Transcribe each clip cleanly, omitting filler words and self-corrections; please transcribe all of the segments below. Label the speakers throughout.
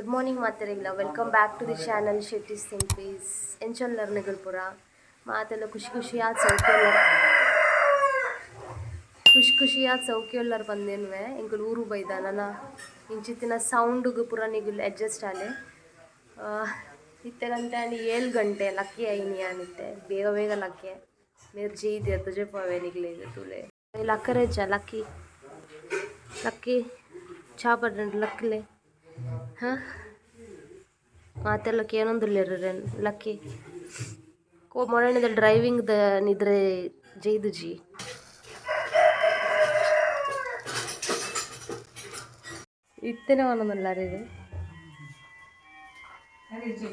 Speaker 1: Good morning ಮಾತೆರೆಗ್ಲ. Welcome back to the channel Shetty's Simpies. ಎಂಚೊಲ್ಲರ್ ನಿಗುಲ್ ಪೂರ? ಮಾತೆಲ್ಲ ಖುಷಿ ಖುಷಿಯಾದ ಸೌಖ್ಯ, ಖುಷಿ ಖುಷಿಯಾದ ಸೌಖ್ಯೊಲ್ಲರ್ ಪಂದೇನ್ವೆ. ಎಂಕುಲು ಊರು ಬೈದ. ನನ ಇಂಚಿತ್ತಿನ ಸೌಂಡುಗು ಪೂರ ನಿಗುಲ್ ಅಡ್ಜಸ್ಟ್ ಆಲೆ. ಇತ್ತೆ ಗಂಟೆ ಆಂಡ್ 7 ಗಂಟೆ. ಲಕ್ಕಿ ಐನಿ ಇತ್ತೆ. ಬೇಗ ಬೇಗ ಲಕ್ಕೆ. ಮೇರ್ ಜೈದೆರ್, ತೋಜಪಾವೆ ನಿಗ್ಲೆಗ್, ತೂಲೆ. ಲಕ್ಕರೆಜ್ಜ. ಲಕ್ಕಿ ಲಕ್ಕಿ, ಚಾ ಪಡ್ಂಡ್ ಲಕ್ಕ್ಲೆ. ಹಾಂ, ಮಾತೆಲ್ಲ ಕೇನೊಂದುಲ್ಲೆರ್. ಲಕ್ಕಿ ಕೋ ಮೊರಣದ ಡ್ರೈವಿಂಗ್ ದ ನಿದ್ರೆ ಜೈದುಜಿ. ಇತ್ತೆನೆ ಪನೊಂದುಲ್ಲಾರ್.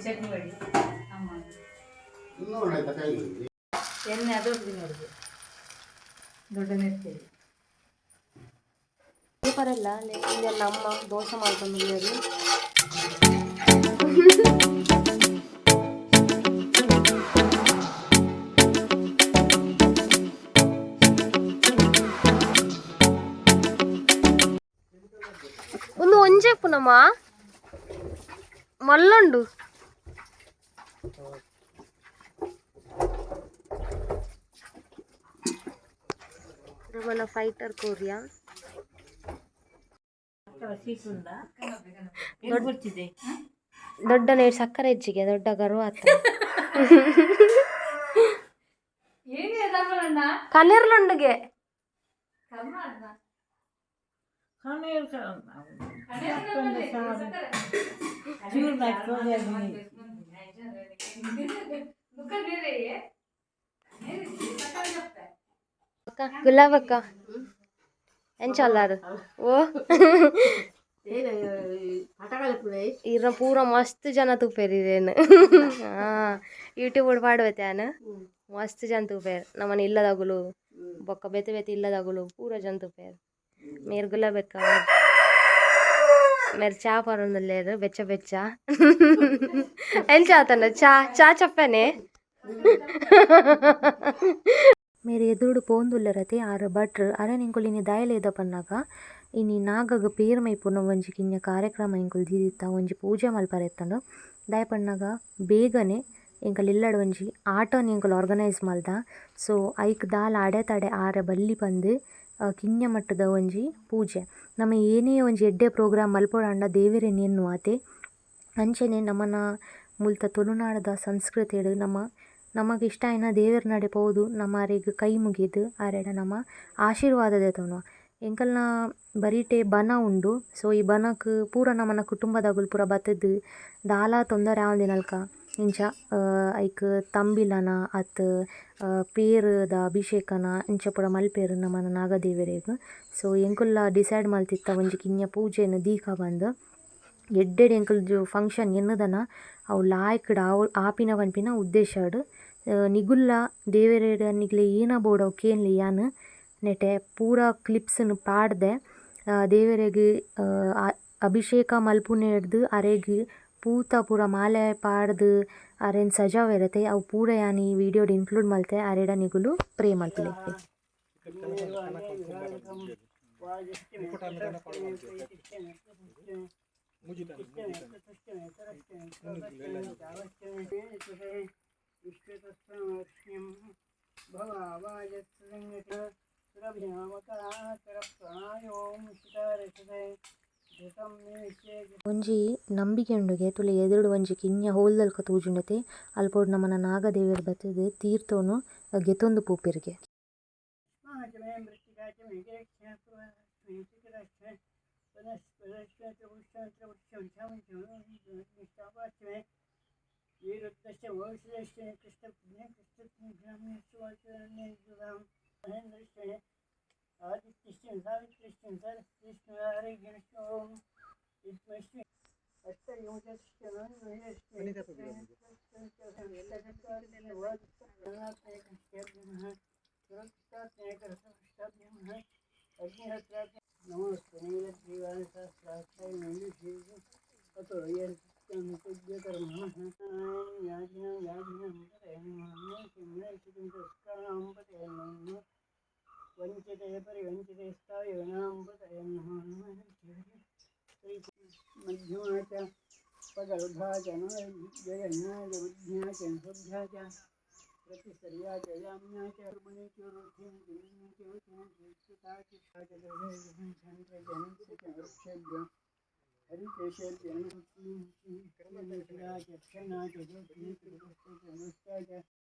Speaker 2: ಚಟ್ನಿ ಮಾಡಿ ಅಮ್ಮ. ಎಣ್ಣೆ ಅದು ನೋಡುದು ದೊಡ್ಡ ನೆಡ್ತೀವಿ.
Speaker 1: ಪರಲ್ಲ. ಇಂದೆಲ್ಲ ಅಮ್ಮ ದೋಸೆ ಮಲ್ತೊಂದುಲ್ಲೆರ್. ಒಂದು ಒಂಜೆ ಪುನಮ್ಮ ಮಲ್ಲುಂಡು. ರಮಣ ಫೈಟರ್ ಕೊರಿಯಾ.
Speaker 2: ಸ್ವೀಟ್ ಉಂದಾ ಬರ್ತಿದೆ.
Speaker 1: ದೊಡ್ಡ ನೇರ್ ಸಕ್ಕರೆ ಹೆಚ್ಚಿಗೆ ದೊಡ್ಡ ಗರ್ವ ಆತ.
Speaker 2: ಏನೇ?
Speaker 1: ಕನೆರ್ಲುಂಡುಗೆ. ಅಕ್ಕ, ಗುಲಾಬಕ್ಕ, ಎಂಚಲ್ಲಾರು? ಓ, ಇರ್ನ ಪೂರ ಮಸ್ತ್ ಜನ ತೂಪೆರ್ ಇರೇನು. ಹಾಂ, ಯೂಟ್ಯೂಬ್ ಪಾಡುವತೆ ಯಾನ್. ಮಸ್ತ್ ಜನ ತೂಪೆರ್. ನಮ್ಮನೆ ಇಲ್ಲದಗುಲು ಬೊಕ್ಕ ಬೇತೆ ಬೇತೆ ಇಲ್ಲದಗುಲು ಪೂರ ಜನ ತೂಪೆರ್. ಮೇರ್ ಗುಲಾಬಕ್ಕ, ಮೇರ್ ಚಾ ಪರೊಂದುಲ್ಲೆರ್ ಬೆಚ್ಚ ಬೆಚ್ಚ. ಎಂಚ ಆತಂಡ ಚಾ? ಚಾ ಚಪ್ಪನೆ. ಮೇರ್ ಎದುರುಡು ಪೋಂದುಲ್ಲೆರತೆ, ಆರ್ ಭಟ್ರ್. ಅರೆನ್ ಎಂಕುಲು ಇನಿ ದಾಯೆ ಲೆದ ಪನ್ನಗ, ಇನಿ ನಾಗಗ್ ಪೇರ್ ಮೈಪುನ ಒಂಜಿ ಕಿನ್ಯ ಕಾರ್ಯಕ್ರಮ ಎಂಕುಲು ದೀದಿತ್ತ. ಒಂಜಿ ಪೂಜೆ ಮಲ್ಪರೆ ಇತ್ತುಂಡು. ದಾಯೆ ಪನ್ನಗ ಬೇಗನೆ ಎಂಕಲ್ ಇಲ್ಲಡ್ ಒಂಜಿ ಆಟನ್ ಎಂಕುಲು ಆರ್ಗನೈಸ್ ಮಲ್ದ. ಸೊ ಐಕ್ ದಾಲ ಅಡೆ ತಡೆ ಆರೆ ಬಲ್ಲಿ ಪಂದ್ ಕಿನ್ಯ ಮಟ್ಟದ ಒಂಜಿ ಪೂಜೆ. ನಮ ಏನೇ ಒಂಜಿ ಎಡ್ಡೆ ಪ್ರೋಗ್ರಾಮ್ ಮಲ್ಪೊಡಾಂಡ ದೇವೆರೆನ್ ಎನ್ನುವ ಅತೆ. ಅಂಚನೆ ನಮನ ಮುಲ್ತ ತುಳುನಾಡ್ದ ಸಂಸ್ಕೃತಿಡ್ ನಮ ನಮಕ್ ಇಷ್ಟ ಆಯಿನ ದೇವೆರ್ನಡೆ ಪೋದು ನಮ ಅರೆಗ್ ಕೈ ಮುಗಿದ್ ಅರೆಡ ನಮ ಆಶೀರ್ವಾದ ದೆತೊನುವ. ಎಂಕಲ್ನ ಬರಿಟೆ ಬನ ಉಂಡು. ಸೊ ಈ ಬನಕ್ ಪೂರ ನಮನ ಕುಟುಂಬದಕುಲು ಪೂರ ಬತ್ತುದು ದಾಲ ತೊಂದರೆ ಆವಂದಿನಲ್ಕ ಇಂಚ ಐಕ್ ತಂಬಿಲನ ಅತ್ತ್ ಪೇರುದ ಅಭಿಷೇಕನ ಇಂಚ ಪೂರ ಮಲ್ಪುವೆರ್ ನಮನ ನಾಗದೇವೆರೆಗ್. ಸೊ ಎಂಕುಲ್ಲ ಡಿಸೈಡ್ ಮಲ್ತಿತ್ತ ಒಂಜಿ ಕಿನ್ಯ ಪೂಜೆನ್ ದೀಕ ಪಂದ್. ಎಡ್ಡೆಡ್ ಎಂಕುಲು ಫಂಕ್ಷನ್ ಎನ್ನುದನ ಅವು ಲಾಯ್ಕ್ಡ್ ಆವು ಆಪಿನ ಪನ್ಪಿನ ಉದ್ದೇಶಡ್. ನಿಗುಲ್ಲ ದೇವೆರೆಡ ನಿಕ್ಲೆ ಏನ ಬೋಡು ಅವು ಕೇನ್ಲೆ. ಯಾನ್ ನೆಟೆ ಪೂರ ಕ್ಲಿಪ್ಸ್ ನು ಪಾಡ್ದೆ. ದೇವೆರೆಗ್ ಅಭಿಷೇಕ ಮಲ್ಪುನೆಡ್ದ್ ಅರೆಗ್ ಪೂತ ಪೂರ ಮಾಲೆ ಪಾಡ್ದ್ ಅರೆನ್ ಸಜಾವೆರತೆ, ಅವು ಪೂರ ಯಾನ್ ಈ ವಿಡಿಯೋ ಡ್ ಇನ್ಕ್ಲೂಡ್ ಮಲ್ತೆ. ಅರೆಡ ನಿಕುಲು ಪ್ರೇ ಮಲ್ಪುಲೆ. ಒಂಜಿ ನಂಬಿಕೆ ಉಂಡುಗೆ. ತೂಲೆ, ಎದುರುಡು ಒಂಜಿ ಕಿನ್ಯ ಹೋಲ್ದಲ್ಕ ತೋಜುಂಡತೆ, ಅಲ್ಪೊಡು ನಮನ ನಾಗದೇವೆರ್ ಬತ್ತುದು ತೀರ್ಥೊನು ಗೆತೊಂದು ಪೋಪೆರ್ಗೆ.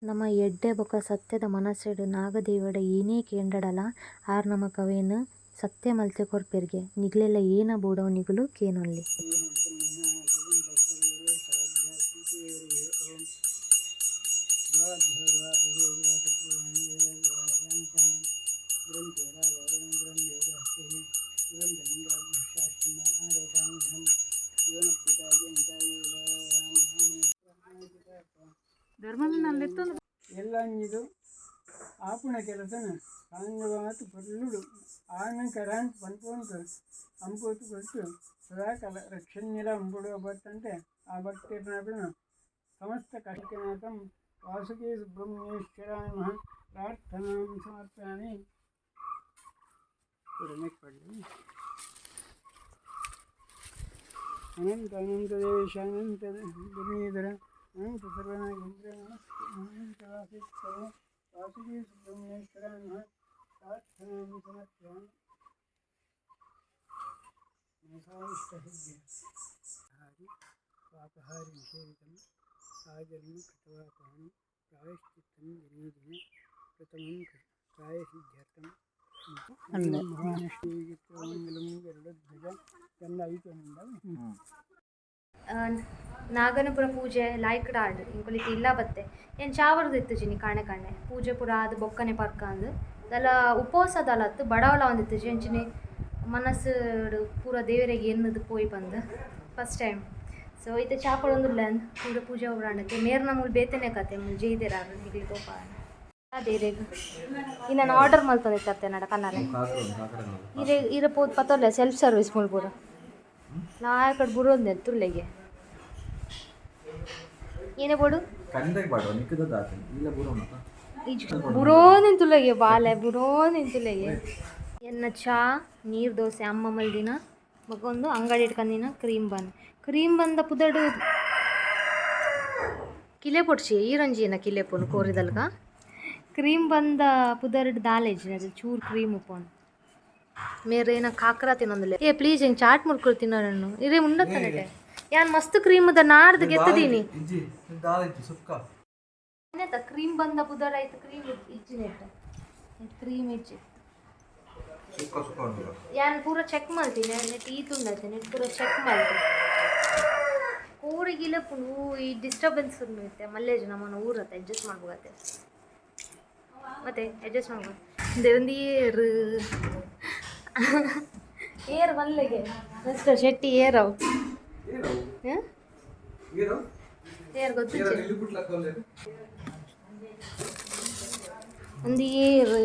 Speaker 1: ನಮ್ಮ ಎಡ್ಡೆ ಬೊಕ ಸತ್ಯದ ಮನಸ್ಸುಡ್ ನಾಗದೇವಡ ಏನೇ ಕೇಂಡಡಲ ಆರ್ ನಮಕ್ ಅವೇನ್ ಸತ್ಯ ಮಲ್ತ್ ಕೊರ್ಪೆರ್ಗೆ ನಿಗ್ಲೆಲ ಏನ ಬೋಡು ಅವು ನಿಗುಲು ಕೇನೊನ್ಲೆ.
Speaker 3: ಎಲ್ಲಂಜಿದು ಆಪುಣ ಕೆಲಸನ ಸಾಂಗವಾತು ಪೊರ್ಲುಡು ಆನ ಕರಾನ್ ಪನ್ಪೊಂತು ಅಂಪೋತು ಕೊಟ್ಟು ಸದಾಕಾಲ ರಕ್ಷಣ್ಯಲ ಅಂಬುಡುವ ಬತ್ತಂತೆ ಆ ಭಕ್ತಿರ್ನಗುಣ ಸಮಸ್ತ ಕಷ್ಟನಾಥಂ ವಾಸುಕಿ ಸುಬ್ರಹ್ಮಣ್ಯೇಶ್ವರಾಯ ನಮಃ ಪ್ರಾರ್ಥನಾಂ ಸಮರ್ಪಯಾಮಿ. ಪುರನೆ ಅನಂತ ಅನಂತ ದೇಶ ಅನಂತ ದುರ್ನೀಧರ ಅನಂತ ಸರ್ವನಾಗೇಂದ್ರ ಅನಂತ ವಾಸುದೇವ ವಾಸುಕಿ ಸುಬ್ರಹ್ಮಣ್ಯೇಶ್ವರಾಯ ನಮಃ ಪ್ರಾರ್ಥನಾಂ ಸಮರ್ಪಯಾಮಿ. ಮನಸಾಯಿಷ್ಟಸಿದ್ಧಿ ಹಾರಿ ಪಾಪಹಾರಿ ನಿಷೇವಿತಂ ಆಜನ್ಮ ಕೃತವಾಪಾನಿ ಪ್ರಾಯಶ್ಚಿತ್ತಂ ದಿನೇ ದಿನೇ ಪ್ರಥಮಂ ಕಾಯಸಿದ್ಧ್ಯರ್ಥಂ ಮಹಾನಶ್ರೀಮಂಗಲಂ ಗರುಡಧ್ವಜ ಚಂದ ಐತೆ.
Speaker 1: ನಾಗನಪುರ ಪೂಜೆ ಲಾಯ್ಕಡ ಆಂಡ್ ಇಂಕೊಲಿತಿ ಇಲ್ಲ ಬತ್ತೆ ಏನ್ ಚಾವರ್ದು ಇತ್ತು ಜಿನಿ ಕಾಣೆ ಕಾಣೆ ಪೂಜೆ ಪೂರ ಆದ್ ಬೊಕ್ಕನೆ ಪರ್ಕಂದ್ ದಲ ಉಪವಾಸ ದಲತ್ತು ಬಡವಲ ಒಂದಿತ್ತು ಅಂಚಿನೆ ಮನಸ್ಸು ಪೂರ ದೇವರಿಗೆ ಎನ್ನುದು ಪೋಯಿ ಬಂದು ಫಸ್ಟ್ ಟೈಮ್. ಸೊ ಇತ್ತೆ ಚಾಪಡೊಂದುಲ್ಲ ಪೂರ ಪೂಜೆ ಒಬ್ರಾಂಡಕ್ಕೆ ಮೇರ್ನ ಮೂಲು ಬೇತೆನೆ ಕತೆ ಮೂಲು ಜೈದೇರ ನಿಗ್ಲಿ ತೋಪ ದೇರೆಗ್ ಇನ್ನ ಆರ್ಡರ್ ಮಲ್ತೊಂದಿತ್ತತ್ತೆ ನಡ ಕನ್ನರೆ ಇರೆ ಇರೆ ಪೋದು ಪತ್ತೊಲ್ಲೆ ಸೆಲ್ಫ್ ಸರ್ವಿಸ್ ಮೂಲು ಪೂರ ನಾ ಕಡೆ ಬುರೋಂದೆ ತುಲ್ಲೆಗೆ ಏನೇ ಬೋಡು ಬುರೋ ನಿಂತುಲೆಗೆ ಬಾಲೆ ಬುರೋ ನಿಂತುಲೆಗೆ. ಎನ್ನ ಚಾ ನೀರು ದೋಸೆ ಅಮ್ಮ ಮಲ್ದಿನ ಬೊಕೊಂದು ಅಂಗಡಿ ಇಟ್ಕೊಂಡಿನ ಕ್ರೀಮ್ ಬನ್ ಕ್ರೀಮ್ ಬಂದ ಪುದಡು ಕಿಲೆ ಪೊಡ್ಚಿ ಈರಂಜಿನ ಕಿಲೆ ಪೊನು ಕೋರಿದಲ್ಗ ಕ್ರೀಮ್ ಬಂದ ಪುದರ್ಡ್ ದಾಲೇಜ್ ಅದು ಚೂರು ಕ್ರೀಮ್ ಉಪ್ಪೊಂದು ಮೇರೆ ಏನ ಕಾಕ್ರಾ ತಿನ್ನೊಂದಿಲ್ಲ. ಏ ಪ್ಲೀಸ್ ಹಿಂಗೆ ಚಾಟ್ ಮುಡ್ಕೊಳ್ ತಿನ್ನೋರನ್ನು ಇರೇ ಉಂಡತ್ತನಟೆ ಯಾನ್ ಮಸ್ತ್ ಕ್ರೀಮ್ the ನಾಡ್ದು ಗೆತ್ತದೀನಿ ಕ್ರೀಮ್ ಬಂದ ಪುದರ್ ಆಯ್ತು ಕ್ರೀಮ್ ಇಜ್ಜಿ ನೆಟ್ ಕ್ರೀಮ್ ಇಜ್ಜಿ ಯಾನ್ ಪೂರ ಚೆಕ್ ಮಲ್ತೀನಿ ನೆಟ್ ಈತ್ ಉಂಡತೆ ನೆಟ್ ಪೂರ ಚೆಕ್ ಮಲ್ತೀನಿ ಕೋರಿಗಿಲ್ಲ ಪುಂಡು ಈ ಡಿಸ್ಟರ್ಬೆನ್ಸ್ ಇರುತ್ತೆ ಮಲ್ಲೇಜ್ ನಮ್ಮನ್ನ ಊರತ್ತೆ ಅಡ್ಜಸ್ಟ್ ಮಾಡ್ಬೋಗತ್ತೆ ಮತ್ತೆ ಅಡ್ಜಸ್ಟ್ ಮಾಡ್ಬೋದು. ದೇವಂದಿ ಏರು ಏರ್ ಮಲ್ಲೆಗೆ ಮಿಸ್ಟರ್ ಶೆಟ್ಟಿ ಏರವು ಏರ್ ಗೊತ್ತಿಲ್ಲ ಒಂದು ಏರು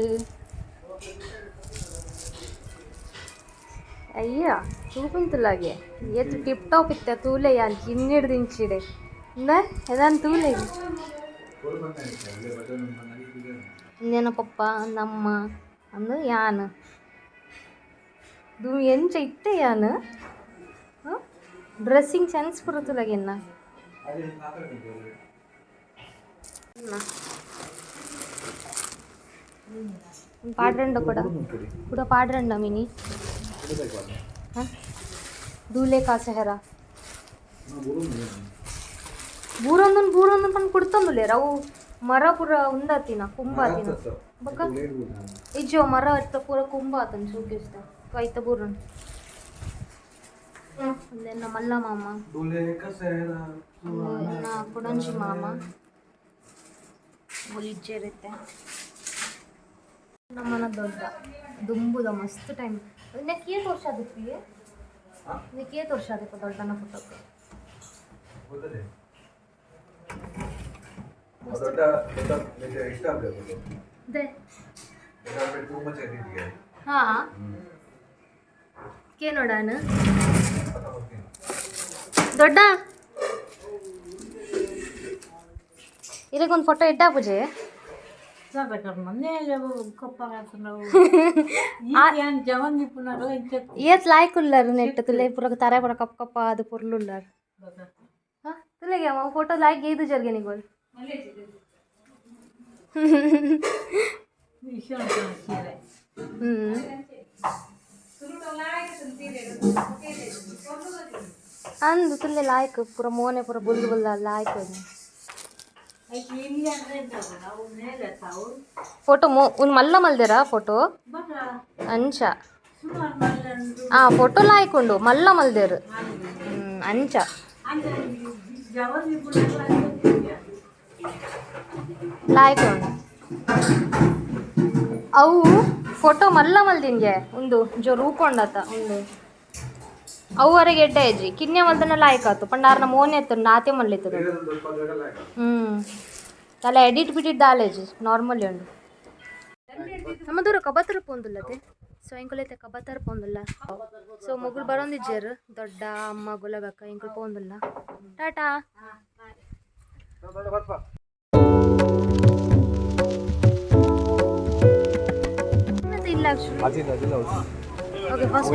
Speaker 1: ಅಯ್ಯ ತೂಪುಂತುಲಾಗೆ ಏತ್ ಟಿಪ್ ಟಾಪ್ ಇತ್ತ ತೂಲೆ ಯಾನ್ ಕಿನ್ನಿಡ್ದು ಇಂಚಿಡೆ ಇಂದ ಎದಾನ್ ತೂಲೆ ಇಂದೇನ ಪಪ್ಪ ನಮ್ಮ ಅಂದು ಯಾನ್ ದು ಎಂಚ ಇತ್ತೆ ಯಾನ್ ಡ್ರೆಸ್ಸಿಂಗ್ ಸೆನ್ಸ್ ಪೂರ ತುಲಾಗೆ ಎನ್ನ ಪಾಡ್ರಂಡ ಕೂಡ ಕೂಡ ಪಾಡ್ರಂಡ ಮಿನಿ ದೂಲೆ ಕಾ ಸೆಹರಾ ಬೂರೊಂದನ್ ಬೂರೊಂದನ್ ಪಂದ್ ಕುಡ್ತೊಂದುಲ್ಲೆರ್ ಅವು ಮರ ಪೂರ ಉಂದಾತಿನ ಕುಂಬಾತಿನ ಬೊಕ ಇಜ್ಜೋ ಮರ ಅತ್ತ ಪೂರ ಕುಂಬಾತನ್ ಶೋಕೇಸ್ದ ಐತ ಬೂರನ್ ಉಂದೆನ್ನ ಮಲ್ಲ ಮಾಮ ಎನ್ನ ಕುಡಂಜಿ ಮಾಮ ಇಜ್ಜೆರ್ ಇತ್ತೆ ನಮ್ಮನ ದೊಡ್ಡ ದುಂಬುದ ಮಸ್ತ್ ಟೈಮ್ ನೆಕ್ ಏತ್ ವರ್ಷ ಆದಿಪ್ಪಿ ನೆಕ್ ಏತ್ ವರ್ಷ ಆದಿಪ್ಪ ದೊಡ್ಡನ ಫೋಟೋಕ್ಕೆ ದೆ ಹಾಂ ಕೇನೋಡಾನ ದೊಡ್ಡ ಇದಕ್ಕೊಂದು ಫೋಟೋ ಇಟ್ಟಾಪುಜೆ. ಏತ್ ಲಾಯ್ಕ್ ಉಲ್ಲರ್ ನೆಟ್ ತುಲೆ ಪೂರ ತರೆ ಪೂರ ಕಪ್ ಕಪ್ಪ ಅದು ಪೊರ್ಲು ಉಲ್ಲರ್. ತುಲೆಗೆ ಅಮ್ಮ ಫೋಟೋ ಲಾಯ್ಕ್ ಏದು ಜರ್ಗೆ ನಿಗೋಲ್. ಹ್ಮ್ ಅಂದು ತುಲ್ಲೆ ಲಾಯ್ಕ್ ಪೂರ ಮೋನೆ ಪೂರ ಬುಲ್ದು ಬುಲ್ದ ಲಾಯ್ಕ್. ಫೋಟೋ ಮೋ ಉಂದು ಮಲ್ಲ ಮಲ್ದೆರಾ ಫೋಟೋ ಅಂಚ. ಆ ಫೋಟೋ ಲಾಯ್ಕ್ ಉಂಡು, ಮಲ್ಲ ಮಲ್ದೆರ್. ಅಂಚ ಲಾಯ್ಕ್ ಉಂಡು. ಅವು ಫೋಟೋ ಮಲ್ಲ ಮಲ್ದಿಂಗೆ ಉಂದು ಜೋ ರೂಪೊಂಡತ ಉಂದು. ಅವು ಅರೆಗೆ ಎಡ್ಡೆ ಅಜ್ಜಿ ಕಿನ್ಯ ಮಲ್ದನ ಲಾಯ್ಕ್ ಆತು ಪಂಡ ಆರ್ನ ಮೋನೆ ಎತ್ತು ನಾತೆ ಮಲ್ಲಿತ್ತದ. ತಲೆ ಎಡಿಟ್ ಬಿಟ್ಟಿದ್ದು ದಾಲೇಜಿ ನಾರ್ಮಲಿ ಉಂಡು. ನಮ್ಮ ದೂರ ಕಬಾತರ ಪೋಂದುಲ್ಲತೆ. ಸೊ ಎಂಕುಲೈತೆ ಕಬಾತರ ಪೋಂದುಲ್ಲ. ಸೊ ಮೊಗುಳು ಬರೋಂದಿಜ್ಜೆರ್ ದೊಡ್ಡ ಅಮ್ಮ ಗುಲಬಕ್ಕ. ಎಂಕುಲು ಪೋಂದುಲ್ಲ. ಟಾಟಾ. ಮತ್ತೆ ಇಲ್ಲ. Okay, first.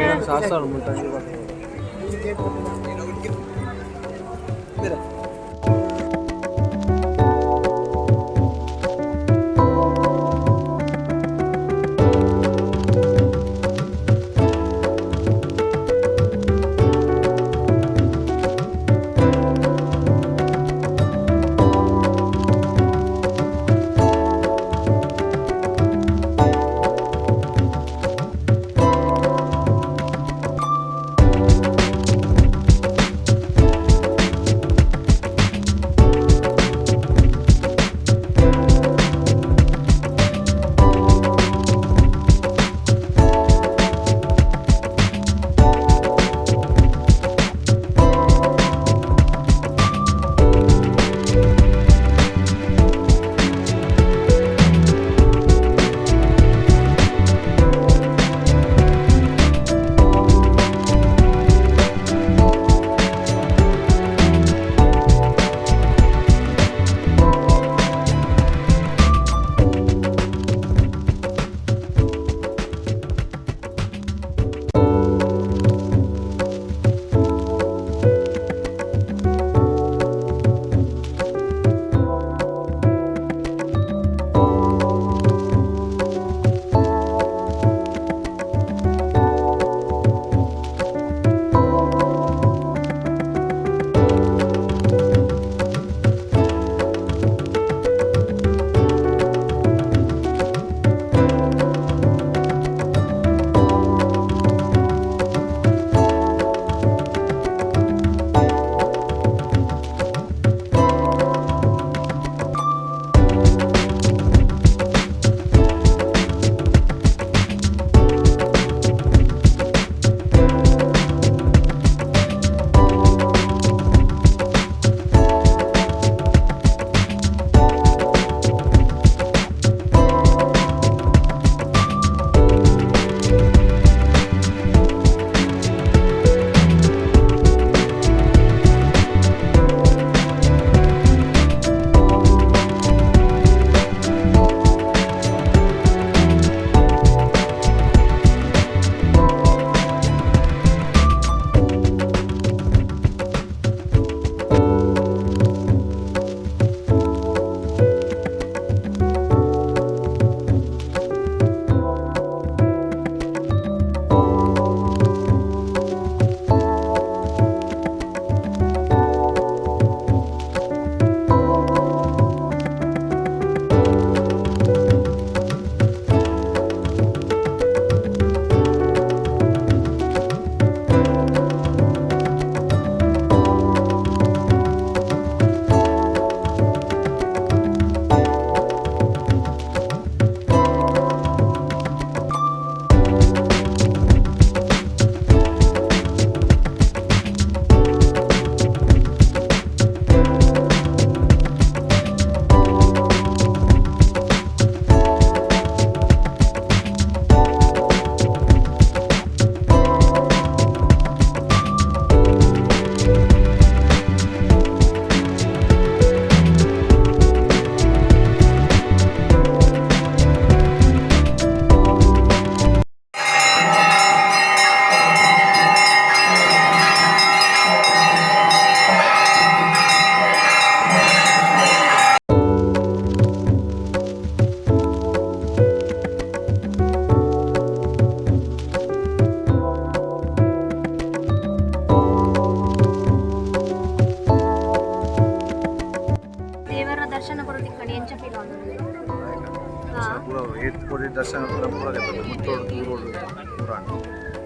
Speaker 4: ಪೂರ ಏತ್ ಕೋಟಿ ದರ್ಶನ ಪೂರ ಪೂರ ದೆಪ್ಪುಂಡು ಮುಟ್ಟೋಡು ದೂರೋಡು ಪೂರ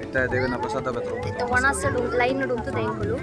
Speaker 4: ಇತ್ತೆ ದೇವಿನ ಪ್ರಸಾದ ಬತ್ತರ
Speaker 1: ಇತ್ತೆ ಒಣಸಡು ಲೈನ್ ಉಂತುದ ಎಂಕುಲು.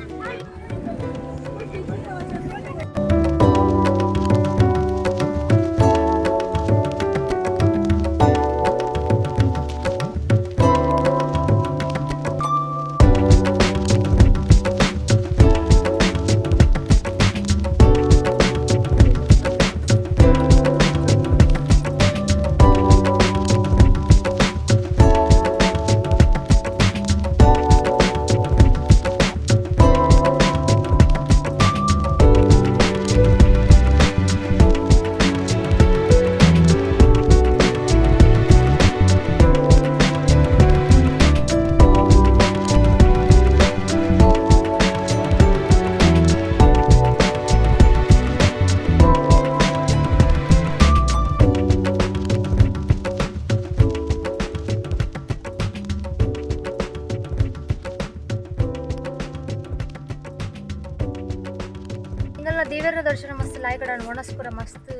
Speaker 1: ಇಂಗಲ್ನ ದೇವರ ದರ್ಶನ ಮಸ್ತ್ ಲಾಯ್ಕಡ ಒಣಸ್ಪುರ ಮಸ್ತ್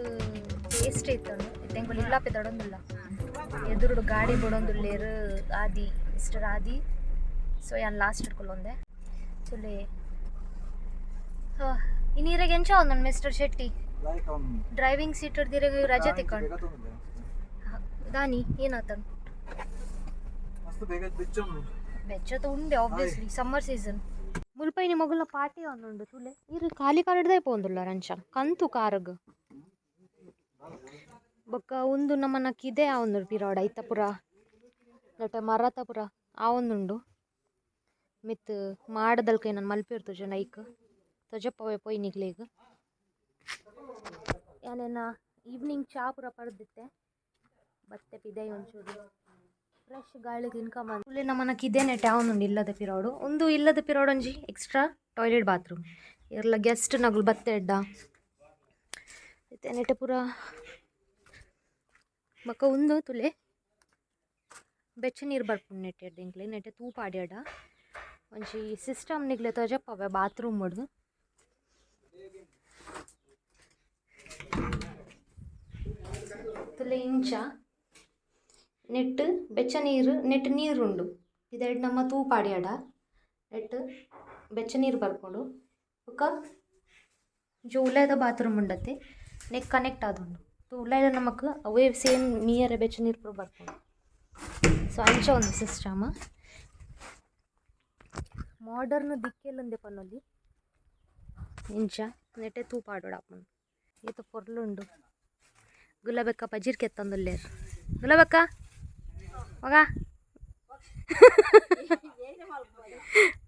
Speaker 1: ಟೇಸ್ಟ್ ಇತ್ತು. ಇತ್ತೆ ಎಂಕುಲು ಇಲ್ಲಾಪೆ ತಡೊಂದುಲ್ಲ, ಎದುರುಡು ಗಾಡಿ ಬಡೊಂದುಲ್ಲೇರು ಆದಿ ಮಿಸ್ಟರ್ ಆದಿ. ಸೊ ಯಾನ್ ಲಾಸ್ಟ್ ಇಟ್ಕೊಳ್ಳೊಂದೆ ಚುಲೆ ಇನ್ನು ಎಂಚ ಒಂದೊಂದು ಮಿಸ್ಟರ್ ಶೆಟ್ಟಿ ಡ್ರೈವಿಂಗ್ ಸೀಟ್ ಹಿಡ್ದಿರ ರಜೆ ತಿಕ್ಕೊಂಡು ದಾನಿ ಏನಾತನು? ಬೆಚ್ಚತ ಉಂಡೆ, ಆಬ್ವಿಯಸ್ಲಿ ಸಮ್ಮರ್ ಸೀಸನ್. ಮುಲ್ಪೈನಿ ಮೊಗಲ್ನ ಪಾರ್ಟಿ ಒಂದುಂಡು ತುಲೆ. ಇರು ಖಾಲಿ ಕಾರಿಡ್ದೇ ಪೋಂದುಲ್ಲ ರಂಚ ಕಂತು ಕಾರಗ್. ಬೊಕ್ಕ ಉಂದು ನಮ್ಮನ ಕಿದೆ ಆವೊಂದುಂಡು ಪಿರಾಡ್ ಐತ ಪೂರ ನೆಟೆ ಮರತ ಪೂರ ಆವೊಂದುಂಡು. ಮಿತ್ತ್ ಮಾಡದಲ್ಕ ಏನನ್ ಮಲ್ಪೆರ್ ತೋಜುಂಡು, ಐಕ್ ತೊಜಪ್ಪವೆ ಪೋಯಿ ನಿಕ್ಲೆಗ್. ಯಾನೆನ್ನ ಈವ್ನಿಂಗ್ ಚಾ ಪೂರ ಪರ್ದಿತ್ತೆ, ಬತ್ತೆ ಪಿದಯಿ ಒಂಚೂರು ಫ್ರೆಶ್ ಗಾಳಿ ತಿನ್ಕೊಂಬಂದು. ತುಲೆ ನಮ್ಮನ ಕಿದೆ ನೆಟೆ ಆವೊಂದುಂಡು ಇಲ್ಲದ ಪಿರೋಡು. ಉಂದು ಇಲ್ಲದ ಪಿರೋಡು ಒಂಜಿ ಎಕ್ಸ್ಟ್ರಾ ಟಾಯ್ಲೆಟ್ ಬಾತ್ರೂಮ್. ಇರ್ಲ ಗೆಸ್ಟ್ ನಗುಲು ಬತ್ತೆ ಎಡ್ಡ ಇತ್ತೆ ನೆಟೆ ಪೂರ. ಬೊಕ್ಕ ಉಂದು ತುಲೆ ಬೆಚ್ಚ ನೀರು ಬರ್ಪುಂಡು ನೆಟೆ ಎಂಕ್ಲೆ. ನೆಟೆ ತೂ ಪಾಡ್ಯಡ ಒಂಜಿ ಸಿಸ್ಟಮ್ ನಿಕ್ಲೆ ತೋಜಪ್ಪವೆ ಬಾತ್ರೂಮ್ ಡ್. ತುಲೆ ಇಂಚ ನೆಟ್ ಬೆಚ್ಚ ನೀರು, ನೆಟ್ ನೀರುಂಡು. ಪಿದಯ್ಡ್ ನಮ ತೂ ಪಾಡ್ಯಡ ನೆಟ್ ಬೆಚ್ಚ ನೀರು ಬರ್ಪುಂಡು. ಬೊಕ್ಕ ಒಂಜಿ ಉಲಯಿದ ಬಾತ್ರೂಮ್ ಉಂಡತೆ, ನೆಕ್ ಕನೆಕ್ಟ್ ಆದುಂಡು. ಉಲಯಿದ ನಮಕ್ ಅವೇ ಸೇಮ್ ಮೀಯರೆ ಬೆಚ್ಚ ನೀರು ಪೂರ ಬರ್ಪುಂಡು. ಸೊ ಅಂಚ ಒಂಜಿ ಸಿಸ್ಟಮ್ ಮಾಡರ್ನ್ ದಿಕ್ಕೆಲ್ ಪನೊಲಿ. ಇಂಚ ನೆಟೆ ತೂ ಪಾಡೊಡಾಪುಂಡು. ಏತ್ ಪೊರ್ಲುಂಡು. ಗುಲಾಬಕ್ಕ ಪಜಿರ್ ಕೆತ್ತೊಂದುಲ್ಲೆರ್. ಗುಲಾಬಕ್ಕ ಮಗ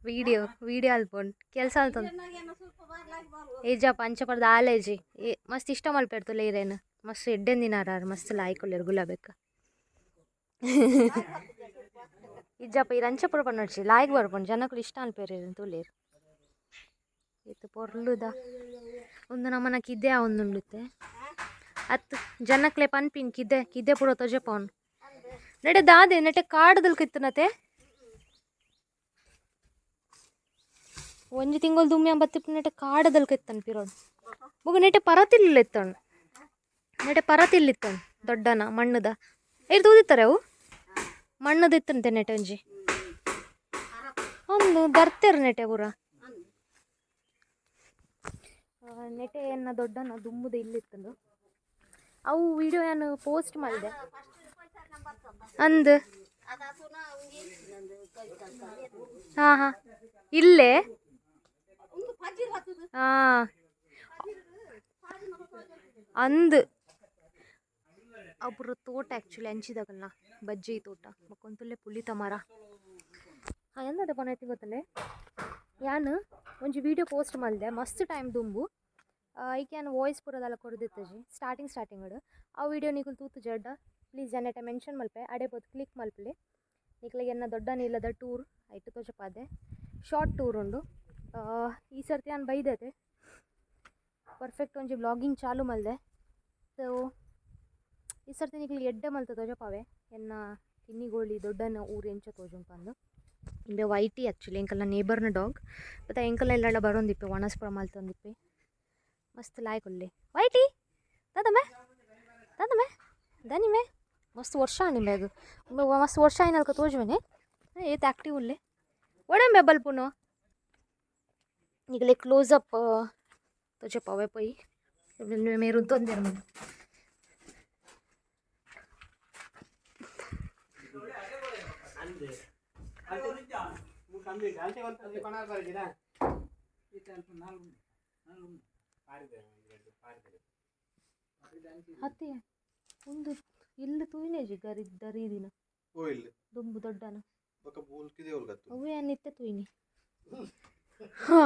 Speaker 1: ವಿಡಿಯೋ ವಿಡಿಯೋ ಅಲ್ಪೊಂಡು ಕೆಲಸ ಅಲ್ತೊಂದು ಏಜಪ್ಪ ಅಂಚ ಪರ್ದ ಆಲೇಜಿ ಮಸ್ತ್ ಇಷ್ಟ ಮಲ್ಪೆರ್ ತುಲೆ ಇರೇನು. ಮಸ್ತ್ ಎಡ್ಡೆಂದಿನಾರ ಮಸ್ತ್ ಲಾಯ್ಕ್ ಉಲ್ಲೆರ್ ಗುಲಾಬೆಕ್ಕ. ಇಜ್ಜಪ್ಪ ಇರ್ ಅಂಚ ಪೂರ ಪನೊಡ್ಚಿ ಲಾಯ್ಕ್ ಬರ್ಪುಂಡು, ಜನಕುಲು ಇಷ್ಟ ಅನ್ಪೆರ್ ಇರೆನ್ ತೂಲೆರ್. ಏತ್ ಪೊರ್ಲುದ ಉಂದು ನಮನ ಕಿದೆ ಆವೊಂದುಂಡು ಇತ್ತೆ. ಅತ್ತ್ ಜನಕ್ಲೆ ಪನ್ಪಿನ್ ಕಿದೆ ಕಿದೆ ಪೂರ ತೊಜಪವನ್. ನೆಟೆ ದಾದೆ ನೆಟೆ ಕಾಡ್ದಲ್ಕ ಇತ್ತುನತೆ. ಒಂಜಿ ತಿಂಗೊಲು ದುಮ್ಮಿ ಬತ್ತಿಪ್ಪು ನೆಟೆ ಕಾಡದಲ್ಕ ಇತ್ತನ್ ಪಿರೋಡ್. ಬೊಕ ನೆಟೆ ಪರತಿಲ್ಲ ಇತ್ತಣ್, ನೆಟೆ ಪರತಿಲ್ಲ ಇತ್ತಣ್ ದೊಡ್ಡನ ಮಣ್ಣುದ. ಏರ್ ತೂದಿತ್ತಾರೆ ಅವು ಮಣ್ಣದ ಇತ್ತಂತೆ ನೆಟೆ ಒಂಜಿ ಒಂದು ದರ್ತೆರ್ ನೆಟೆ ಪೂರ. ನೆಟೆ ಎನ್ನ ದೊಡ್ಡನ ದುಮ್ಮುದ ಇಲ್ಲಿತ್ತಂದು ಅವು ವಿಡಿಯೋ ಯಾನ್ ಪೋಸ್ಟ್ ಮಲ್ದೆ ಅಂದ್. ಹಾ ಹಾ ಇಲ್ಲೇ ಹಾ ಅಂದ್ ಅವು ತೋಟ ಆ್ಯಕ್ಚುಲಿ ಅಂಚಿದಾಗಲ್ನ ಬಜ್ಜಿ ತೋಟ. ಬೊಕೊಂತುಲ್ಲೆ ಪುಲಿತ ಮರ. ಹಾಂ ಎಂದದ ಪನೈತಿ ಗೊತ್ತಂಡೆ, ಯಾನ್ ಒಂಜಿ ವಿಡಿಯೋ ಪೋಸ್ಟ್ ಮಲ್ದೆ ಮಸ್ತ್ ಟೈಮ್ ದುಂಬು. ಐಕ್ ಯಾನ್ ವಾಯ್ಸ್ ಪೂರ ಕೊರ್ದಿತ್ತಜಿ ಸ್ಟಾರ್ಟಿಂಗ್ ಸ್ಟಾರ್ಟಿಂಗ್. ಆ ವಿಡಿಯೋ ನಿಕುಲು ತೂತು ಜಡ್ಡ ಪ್ಲೀಸ್ ಎನ್ನಟ ಮೆನ್ಷನ್ ಮಲ್ಪೆ, ಅಡೆ ಪೋದು ಕ್ಲಿಕ್ ಮಲ್ಪಲೆ. ನಿಕ್ಲೆಗ್ ಎನ್ನ ದೊಡ್ಡ ನೀಲದ ಟೂರ್ ಐಟ್ ತೋಜಪಾದೆ. ಶಾರ್ಟ್ ಟೂರ್ ಉಂಡು. ಈ ಸರ್ತಿ ಯಾನ್ ಬೈದತೆ ಪರ್ಫೆಕ್ಟ್ ಒಂಜಿ ವ್ಲಾಗಿಂಗ್ ಚಾಲು ಮಲ್ದೆ. ಸೊ ಈ ಸರ್ತಿ ನಿಕ್ಲೆಗ್ ಎಡ್ಡೆ ಮಲ್ತ್ ತೋಜಪಾವೆ ಎನ್ನ ಕಿನ್ನಿಗೋಳಿ ದೊಡ್ಡನ ಊರು ಎಂಚ ತೋಜುಂಡು ಪಂದ್. ಇಂಬೆ ವೈಟಿ ಆ್ಯಕ್ಚುಲಿ ಎಂಕಲ್ನ ನೇಬರ್ನ ಡಾಗ್. ಬಟ್ ಎಂಕಲ್ನ ಇಲ್ಲಡ ಬರೊಂದಿಪ್ಪೆ, ಒಣಸ್ ಪೂರ ಮಲ್ತೊಂದಿಪ್ಪೆ. ಮಸ್ತ್ ಲಾಯ್ಕ್ ಉಲ್ಲೆ ವೈಟಿ. ದಾದಮೆ ದಾದಮೆ ದಾನಿಮೆ. ಮಸ್ತ್ ವರ್ಷ ಆಂಡ್ ಇಂಬೆಗ್ ಮಸ್ತ್ ವರ್ಷ ಆಯಿನಲ್ಕ ತೋಜುವೆನೆ ಏತ್ ಆಕ್ಟಿವ್ ಉಲ್ಲೆ ಒಡೆ ಬಲ್ಪುನು ನಿಗಲೆ ಕ್ಲೋಸ್ ಅಪ್ ತೋಜಪಾವೆ ಪೋಯಿ ಮೇರ್ ಉಂತೊಂದೆರ್ ಮುಲ್ಪ. ಅತ್ತೆ ಉಂದು ಇಲ್ಲ್ ತೂಯಿನೆಜಿ ಗರಿ ದರೀದಿನ ದುಂಬು ದೊಡ್ಡನ ಅವ್ವೆ ಯಾನ್ ಇತ್ತೆ ತೂಯಿನಿ ಹಾ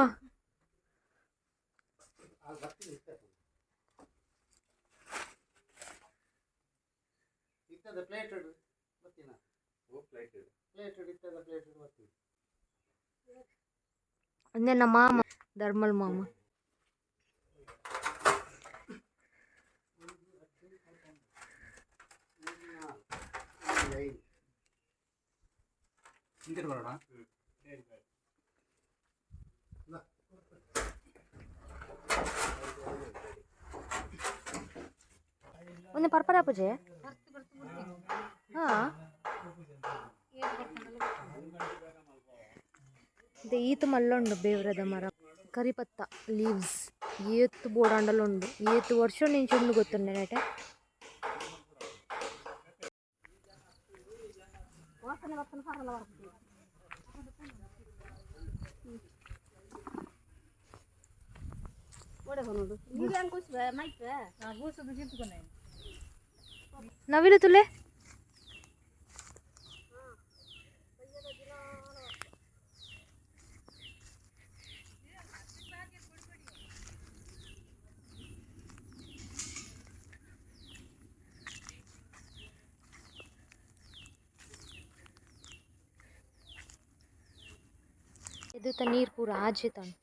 Speaker 1: ಉಂದೆನ್ನ ಮಾಮ ಧರ್ಮಲ್ ಮಾಮ. ಒಂದೆ ಪರ್ಪರ ಪೂಜೆ ಹಾ ಈತ್ ಮಲ್ಲುಂಡು ಬೇವ್ರದ ಮರ ಕರಿಪತ್ತ ಲೀವ್ಸ್ ಏತ್ ಬೋಡಾಂಡಲ ಉಂಡು ಏತ್ ವರ್ಷ ನಿಂಚ ಉಂಡು ಗೊತ್ತುಂಡೆ ನೆಟೆ. ನವಿಲು ತುಲೆ ಎದುತ ನೀರು ಪೂರ ಆಜೆತಾಂಡ್.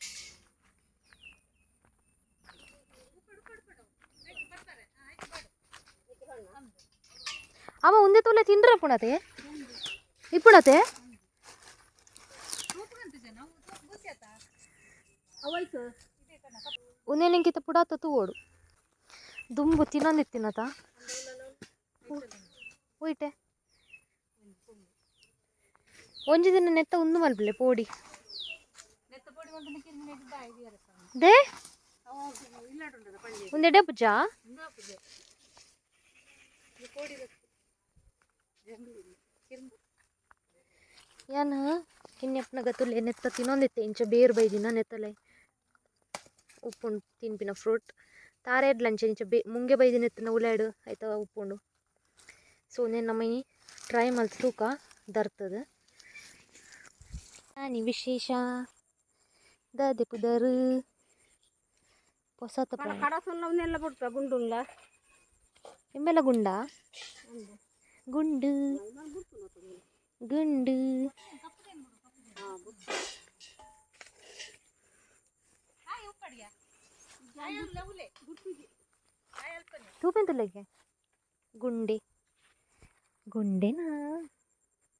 Speaker 1: ಅಮ್ಮ ಉಂದೆ ತೂಲೆ ತಿಂಡ್ರೆ ಪುಣತೆ ಇಪ್ಪುಣತೆ ಉಂದೆ ನಿಂಕಿತ ಪುಡಾತ ತೂವೋಡು ದುಂಬು ತಿನ್ನೊಂದಿತ್ತಿನತ ಹೋಯ್ಟೆ ಒಂಜಿ ದಿನ ನೆತ್ತ ಉಂದು ಮಲ್ಪಲೆ ಪೋಡಿ they ಒಂದೆಡೆ ಪೂಜಾ ಯಾನ್ ಕಿನ್ಯಪ್ಪನ ತುಲೆ ನೆತ್ತ ತಿನ್ನೊಂದಿತ್ತೆ ಇಂಚ ಬೇರ್ ಬೈದಿನ ನೆತ್ತಲೆ ಉಪ್ಪುಂಡು ತಿನ್ಪಿನ ಫ್ರೂಟ್ ತಾರೆಡ್ಲಂಚ ಇಂಚ ಬೇ ಮುಂಗೆ ಬೈದಿನ ಎತ್ತಿನ ಉಲಾಯ್ಡ್ ಐತ ಉಪ್ಪುಂಡು. ಸೊ ಉಂದೆನ್ ನಮ ಇನಿ ಟ್ರೈ ಮಲ್ತ್ ತೂಕ ದರ್ತದ ಆನಿ ವಿಶೇಷ ದಾದೆ ಪುದರ್ ಪೊಸತ ಇಂಬೆಲ ಗುಂಡ ಗುಂಡು ಗುಂಡು ತೂಪೆಂತುಲ್ಲೆಗೆ ಗುಂಡೆ ಗುಂಡೆನಾ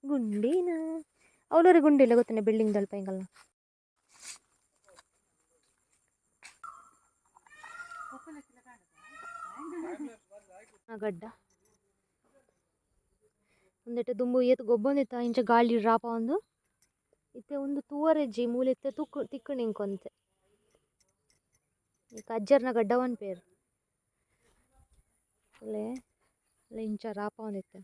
Speaker 1: ಗುಂಡೇನಾ ಅವಲೋರಿ ಗುಂಡೆ ಇಲ್ಲ ಗೊತ್ತನೆ ಬಿಲ್ಡಿಂಗ್ ದಲ್ಪ ಎಂಕಲ್ನ ಗಡ್ಡ ಉಂದೆಟ್ ದುಂಬು ಏತ್ ಗೊಬ್ಬೊಂದಿತ್ತ ಇಂಚ ಗಾಳಿ ರಾಪ ಒಂದು ಇತ್ತೆ ಉಂದು ತೂವರೆಜ್ಜಿ ಮೂಲೆ ಇತ್ತೆ ತುಕ್ಕು ತಿಕ್ಕುಂಡು ಇಂಕೊಂತೆ ಇಕ್ ಅಜ್ಜರ್ನ ಗಡ್ಡ ಪನ್ಪೆರ್ ಅಲ್ಲೇ ಅಲ್ಲ ಇಂಚ ರಾಪ ಒಂದಿತ್ತೆ.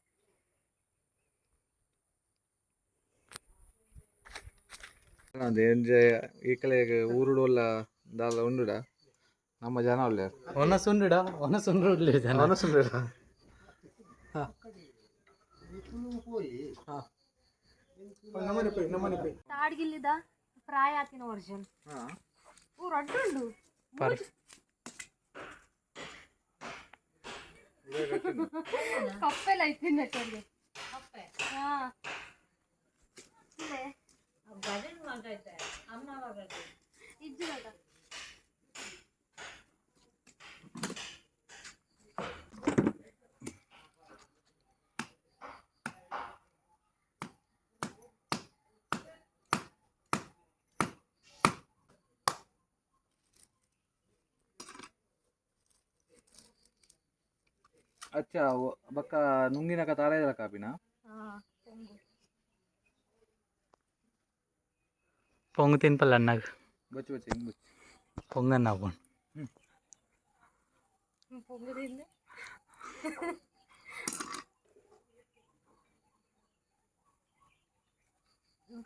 Speaker 4: ಈ ಊರುಡು ದಾಲ ಉಂಡುಡ ನಮ್ಮ ಜನ ಉಲ್ಲೆರ್
Speaker 5: ಒನಸುಂಡುಡ ಒನಸುಂಡು ಉಲ್ಲೆರ್ ಜನ
Speaker 4: ಒನಸುಂಡುಡ
Speaker 1: ತಾಡ್ಗಿಲ್ಲಿದ ಪ್ರಾಯ ಆತಿನ ವರ್ಷನ್ ಓ ರಡ್ಡು ಉಂಡು ಕಪ್ಪೆಲ್ಲ ಐತಿನ ಕಪ್ಪೆ ಹಾ
Speaker 4: ಅಚ್ಚ ಬಕ್ಕ ನುಂಗಿನಕ ತಾರಾಯಿದ ಕಾಪಿನ.
Speaker 1: ಪೊಂಗು.
Speaker 5: ಪೊಂಗು ತಿನ್ಪಲ್ಲ ಅಣ್ಣಗ್.
Speaker 4: ಬಚ್ಚು ಬಚ್ಚು ಹಿಂಗ್ ಬಚ್ಚು.
Speaker 5: ಪೊಂಗನ್ನ ಆಪುಂಡು.
Speaker 1: ಪೊಂಗು ತಿಂದೆ.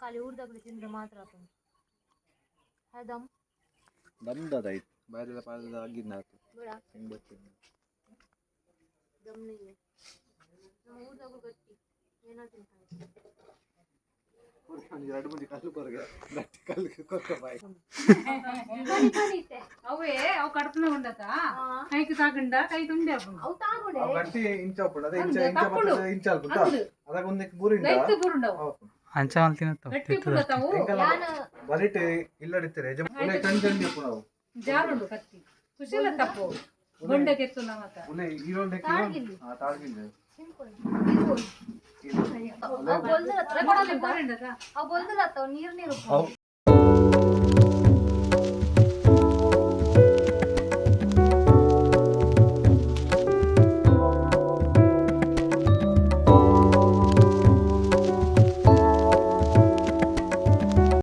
Speaker 1: ಖಾಲಿ ಊರ್ದಾಗಲಿ ತಿಂದ್ರೆ ಮಾತ್ರ ಆಪುಂಡು ದಮ್.
Speaker 4: ದಮ್ದದ ಐತ್ ಬಾಯ್ದದ ಪಾದದ ಆಗಿದ್ನ ಆತು.
Speaker 1: ಬೇಡ.
Speaker 4: ಹಿಂಗ್ ಬಚ್ಚು.
Speaker 1: ದಮ್ ಇಲ್ಲ. ನಮ್ಮ ಊರ್ದಾಗಲು ಗಟ್ಟಿ ಏನೋ ತಿಂತಾರೆ.
Speaker 4: ಎರಡು ಮುಂಚೆ ಕಲ್ಲು ಕೊರಗೆ ಗಟ್ಟಿ ಕಲ್ಲು ಕೊರಕ ಬಾಯಿ.
Speaker 1: ಬನಿ ಬನಿ ಇತ್ತೆ.
Speaker 2: ಅವೇ ಅವು ಕಡ್ಪನ ಉಂಡತ ಕೈಕ್ ತಾಕಂಡ ಕೈ ತುಂಡೆ ಆಪುಂಡು.
Speaker 1: ಅವು ತಾಗುಡೆ.
Speaker 4: ಅವು ಗಟ್ಟಿ ಇಂಚ ಉಪ್ಪುಂಡು ಅದೇ ಇಂಚ ಇಂಚ
Speaker 2: ತಪ್ಪುಂಡು.
Speaker 4: ಬರ್ತದೆ, ಇಂಚ ಅಲ್ಪುಂಡು
Speaker 2: ಅಂದು.
Speaker 4: ಅದಾಗ ಒಂದಕ್ಕೆ ಬೂರಿಂಡ.
Speaker 2: ರೈತ ಬುರುಂಡವು.
Speaker 5: ಅಂಚ ಮಲ್ತಿನ.
Speaker 2: ಗಟ್ಟಿ ಉಪ್ಪುಂಡತ ಅವು.
Speaker 4: ಬರಿಟ್ ಇಲ್ಲಡಿತ್ತಾರೆ ಯಜಮಾನ ಉಲೆ ಚಂದ ಚಂದ ಉಪ್ಪುಂಡು ಅವು.
Speaker 2: ಜಾರುಂಡು ಕತ್ತಿ ಕುಶಲ ತಪ್ಪು ಬೊಂಡ ಕೆತ್ತುನ ಮಾತ.
Speaker 4: ಉಲೆ ಈರೋಲ್.
Speaker 1: ತಾಳ್ಗಿಲ್ಲಿ.
Speaker 4: ಹಾ ತಾಳ್ಗಿಲ್ಲ.
Speaker 1: ಸಿಂಪಲ್ ಇದು. ಅವು ಬೊಲ್ದು
Speaker 2: ಕೊಡಲೆ ಬುರುಂಡತ.
Speaker 1: ಅವು ಬೊಲ್ದುಲತ್ತ ನೀರು ನೀರು.
Speaker 4: ಅವು